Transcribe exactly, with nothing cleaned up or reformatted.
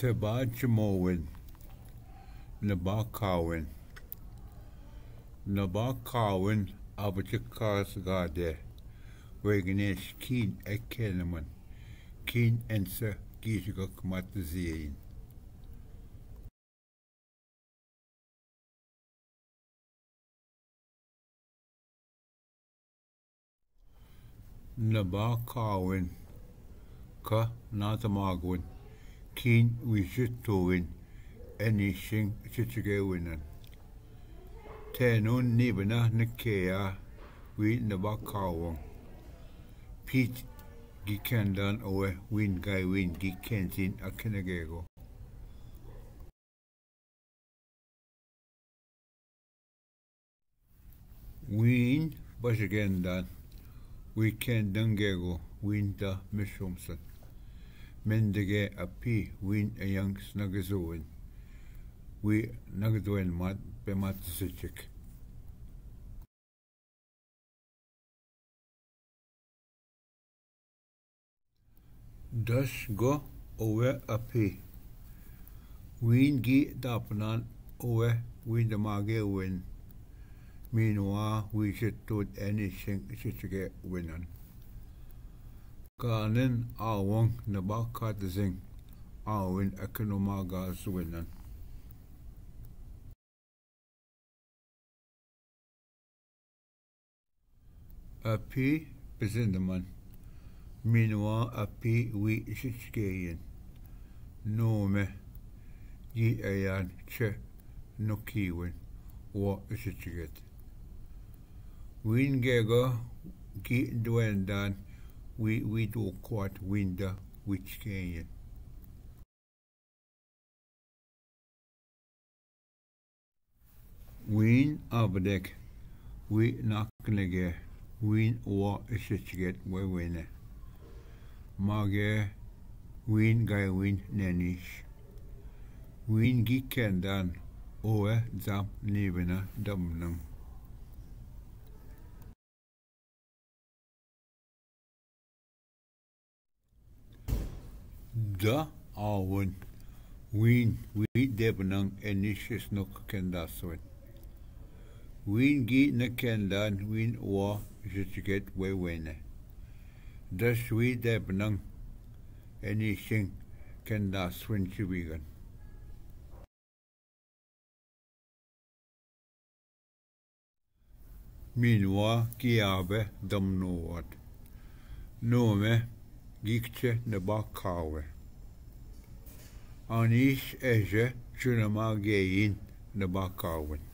सेबा चमोवन, नबा खावन। नबा खावन अब चकास गादे, वैगनेश कीन एखे नमन, कीन एनस कीचगक मत जियेन। नबा खावन, ख नात मागवन, कीन विजित होवन, एनिशिंग चिचगे विनन। थैनुन निबना नकेया वी नबा खावन। पीच गी कैंदान ओवे वीन गाय वीन गी कैंसिन अखिन गेगो। वीन बशगेंदान, वी कैंदंगेगो, वीन दा मिशोमसन। मेंदगे अपी, वीन अयंग स्नगजोवन, वी नगदोवन मात, पे मात सिचिक। दस गो ओवे अपी। वीन गी दापनान ओवे वीन दमागे ओवेन। मीनवा वी चित्तुद एनी सिंग चिचगे ओवेनन। कानन आवंग नबा खात जिंग आविन अकनो मागा सुवेनन। अपी पिजिंदमन, मीनवा अपी वी इशिचकेयन। नोमे, गी अयान चे नुकीवन, वा इशिचकेत। वीन गेगा गी द्वेंदान, वी, वी दो क्वाट विंदा विचकेयन। वीन आबदेक, वी नाकनेगे, वीन वा इशचगेत वे वेने। मागे वीन गाय वीन नैनिश। वीन गी कैंदान, ओवे जाम नीवेना दमनंग। द आवन, वीन, वी देबनंग एनिशिस नुक केंदासवन। वीन गी न केंदान, वीन वा जिचगेत वे वेने। दस वी देबनंग एनिशिंग केंदासवन चिवीगन। मीनवा की आवे दमनो वाट। नोमे गीकचे नबा खावे। अनीश एजे चुनमा गेयिन नबा खावन।